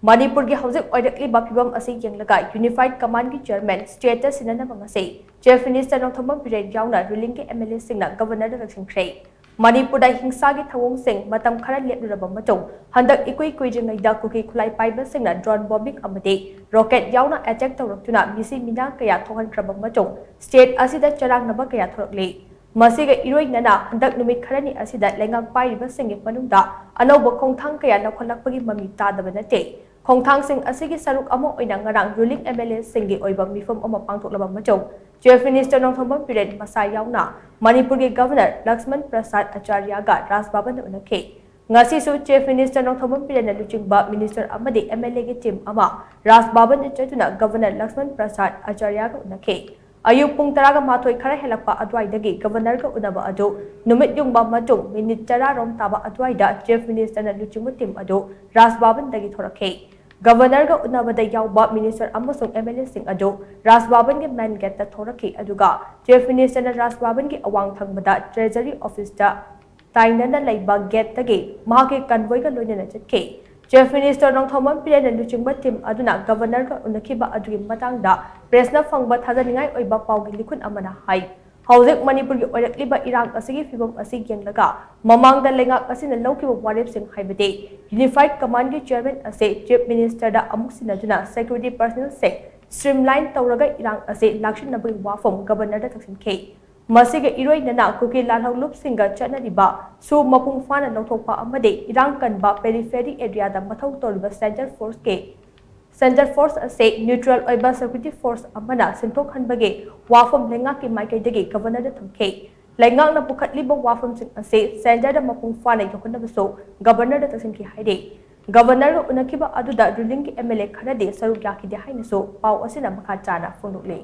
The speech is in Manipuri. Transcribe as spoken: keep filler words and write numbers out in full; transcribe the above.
ꯃꯅꯤꯄꯨꯔꯒꯤ ꯍꯧꯖꯤꯛ ꯑꯣꯏꯔꯛꯂꯤꯕ ꯐꯤꯕꯝ ꯑꯁꯤ ꯌꯦꯡꯂꯒ Unified Commandꯒꯤ chairman stateꯇ ꯁꯤꯟꯅꯅꯕ ꯉꯁꯤ Chief Minister ꯅꯣꯡꯊꯣꯝꯕꯝ ꯕꯤꯔꯦꯟ ꯌꯥꯎꯅ rulingꯒꯤ MLAꯁꯤꯡꯅ Governorꯗ ꯇꯛꯁꯤꯟꯈ꯭ꯔꯦ꯫ ꯃꯅꯤꯄꯨꯔꯗ ꯍꯤꯡꯁꯥꯒꯤ ꯊꯧꯑꯣꯡꯁꯤꯡ ꯃꯇꯝ ꯈꯔ ꯂꯦꯞꯂꯨꯔꯕ ꯃꯇꯨꯡ, ꯍꯟꯗꯛ ꯏꯀꯨꯏ ꯀꯨꯏꯗ꯭ꯔꯤꯉꯩꯗ ꯀꯨꯀꯤ ꯈꯨꯠꯂꯥꯏ ꯄꯥꯏꯕꯁꯤꯡꯅ drone bombing ꯑꯃꯗꯤ rocket ꯌꯥꯎꯅ attack ꯇꯧꯔꯛꯇꯨꯅ ꯃꯤꯁꯤ ꯃꯤꯅꯥ ꯀꯌꯥ ꯊꯣꯛꯍꯟꯈ꯭ꯔꯕ ꯃꯇꯨꯡ, state ꯑꯁꯤꯗ ꯆꯔꯥꯡꯅꯕ ꯀꯌꯥ ꯊꯣꯔꯛꯂꯤ꯫ ꯃꯁꯤꯒ ꯏꯔꯣꯏꯅꯅ ꯍꯟꯗꯛ ꯅꯨꯃꯤꯠ ꯈꯔꯅꯤ ꯑꯁꯤꯗ ꯂꯩꯉꯥꯛ ꯄꯥꯏꯔꯤꯕꯁꯤꯡꯒꯤ ꯃꯅꯨꯡꯗ ꯑꯅꯧꯕ ꯈꯣꯡꯊꯥꯡ ꯀꯌꯥ ꯂꯧꯈꯠꯂꯛꯄꯒꯤ ꯃꯃꯤ ꯇꯥꯗꯕ ꯅꯠꯇꯦ꯫ ꯈꯣꯡꯊꯥꯡꯁꯤꯡ ꯑꯁꯤꯒꯤ ꯁꯔꯨꯛ ꯑꯃ ꯑꯣꯏꯅ ꯉꯔꯥꯡ ruling MLAꯁꯤꯡꯒꯤ ꯑꯣꯏꯕ ꯃꯤꯐꯝ ꯑꯃ ꯄꯥꯡꯊꯣꯛꯂꯕ ꯃꯇꯨꯡ, Chief Minister ꯅꯣꯡꯊꯣꯝꯕꯝ ꯕꯤꯔꯦꯟ ꯃꯁꯥ ꯌꯥꯎꯅ ꯃꯅꯤꯄꯨꯔꯒꯤ Governor ꯂꯛꯁꯃꯟ ꯄ꯭ꯔꯁꯥꯗ ꯑꯆꯥꯔꯌꯥꯒ ꯔꯥꯖ ꯚꯕꯟꯗ ꯎꯅꯈꯤ꯫ ꯉꯁꯤꯁꯨ Chief Minister ꯅꯣꯡꯊꯣꯝꯕꯝ ꯕꯤꯔꯦꯟꯅ ꯂꯨꯆꯤꯡꯕ minister ꯑꯃꯗꯤ MLAꯒꯤ team ꯑꯃ ꯔꯥꯖ ꯚꯕꯟꯗ ꯆꯠꯇꯨꯅ Governor ꯂꯛꯁꯃꯟ ꯄ꯭ꯔꯁꯥꯗ ꯑꯆꯥꯔꯌꯥꯒ ꯎꯅꯈꯤ꯫ ꯑꯌꯨꯛ ꯄꯨꯡ ꯇꯔꯥꯒ ꯃꯥꯊꯣꯏ ꯈꯔ ꯍꯦꯜꯂꯛꯄ ꯑꯗꯨꯋꯥꯏꯗꯒꯤ Governorꯒ ꯎꯅꯕ ꯑꯗꯨ ꯅꯨꯃꯤꯠ ꯌꯨꯡꯕ ꯃꯇꯨꯡ ꯃꯤꯅꯤꯠ ꯇꯔꯥ ꯔꯣꯝ ꯇꯥꯕ ꯑꯗꯨꯋꯥꯏꯗ Chief Ministerꯅ ꯂꯨꯆꯤꯡꯕ team ꯑꯗꯨ ꯔꯥꯖ ꯚꯕꯟꯗꯒꯤ ꯊꯣꯔꯛꯈꯤ꯫ Governorꯒ ꯎꯅꯕꯗ ꯌꯥꯎꯕ minister ꯑꯃꯁꯨꯡ MLAꯁꯤꯡ ꯑꯗꯨ ꯔꯥꯖ ꯚꯕꯟꯒꯤ main gateꯇ ꯊꯣꯔꯛꯈꯤ, ꯑꯗꯨꯒ Chief Ministerꯅ ꯔꯥꯖ ꯚꯕꯟꯒꯤ ꯑꯋꯥꯡ ꯊꯪꯕꯗ Treasury Officeꯇ ꯇꯥꯏꯅꯅ ꯂꯩꯕ gateꯇꯒꯤ ꯃꯍꯥꯛꯀꯤ convoyꯒ ꯂꯣꯏꯅꯅ ꯆꯠꯈꯤ꯫ Chief Minister ꯅꯣꯡꯊꯣꯝꯕꯝ ꯕꯤꯔꯦꯟꯅ ꯂꯨꯆꯤꯡꯕ team ꯑꯗꯨꯅ Governorꯒ ꯎꯅꯈꯤꯕ ꯑꯗꯨꯒꯤ ꯃꯇꯥꯡꯗ pressꯅ ꯐꯪꯕ ꯊꯥꯖꯅꯤꯡꯉꯥꯏ ꯑꯣꯏꯕ ꯄꯥꯎꯒꯤ ꯂꯤꯈꯨꯟ ꯑꯃꯅ ꯍꯥꯏ, ꯍꯧꯖꯤꯛ ꯃꯅꯤꯄꯨꯔꯒꯤ ꯑꯣꯏꯔꯛꯂꯤꯕ ꯏꯔꯥꯡ ꯑꯁꯤꯒꯤ ꯐꯤꯕꯝ ꯑꯁꯤ ꯌꯦꯡꯂꯒ ꯃꯃꯥꯡꯗ ꯂꯩꯉꯥꯛ ꯑꯁꯤꯅ ꯂꯧꯈꯤꯕ ꯋꯥꯔꯦꯞꯁꯤꯡ, ꯍꯥꯏꯕꯗꯤ Unified Commandꯒꯤ chairman ꯑꯁꯤ Chief Ministerꯗ ꯑꯃꯨꯛ ꯁꯤꯟꯅꯗꯨꯅ security personnelꯁꯤꯡ streamline ꯇꯧꯔꯒ ꯏꯔꯥꯡ ꯑꯁꯤ ꯂꯥꯛꯁꯤꯟꯅꯕꯒꯤ ꯋꯥꯐꯝ Governorꯗ ꯇꯛꯁꯤꯟꯈꯤ꯫ ꯃꯁꯤꯒ ꯏꯔꯣꯏꯅꯅ ꯀꯨꯀꯤ ꯂꯥꯜꯍꯧꯂꯨꯞꯁꯤꯡꯒ ꯆꯠꯅꯔꯤꯕ ꯁꯨ ꯃꯄꯨꯡ ꯐꯥꯅ ꯂꯧꯊꯣꯛꯄ ꯑꯃꯗꯤ ꯏꯔꯥꯡ ꯀꯟꯕ periphery areaꯗ ꯃꯊꯧ ꯇꯧꯔꯤꯕ centre forceꯀꯤ, centre force ꯑꯁꯤ neutral ꯑꯣꯏꯕ security force ꯑꯃꯅ ꯁꯤꯟꯊꯣꯛꯍꯟꯕꯒꯤ ꯋꯥꯐꯝ ꯂꯩꯉꯥꯛꯀꯤ ꯃꯥꯏꯀꯩꯗꯒꯤ Governorꯗ ꯊꯝꯈꯤ꯫ ꯂꯩꯉꯥꯛꯅ ꯄꯨꯈꯠꯂꯤꯕ ꯋꯥꯐꯝꯁꯤꯡ ꯑꯁꯤ centreꯗ ꯃꯄꯨꯡ ꯐꯥꯅ ꯌꯧꯍꯟꯅꯕꯁꯨ Governorꯗ ꯇꯛꯁꯤꯟꯈꯤ ꯍꯥꯏꯔꯤ꯫ Governorꯒ ꯎꯅꯈꯤꯕ ꯑꯗꯨꯗ rulingꯒꯤ MLA ꯈꯔꯗꯤ ꯁꯔꯨꯛ ꯌꯥꯈꯤꯗꯦ ꯍꯥꯏꯅꯁꯨ ꯄꯥꯎ ꯑꯁꯤꯅ ꯃꯈꯥ ꯇꯥꯅ ꯐꯣꯡꯗꯣꯛꯂꯤ꯫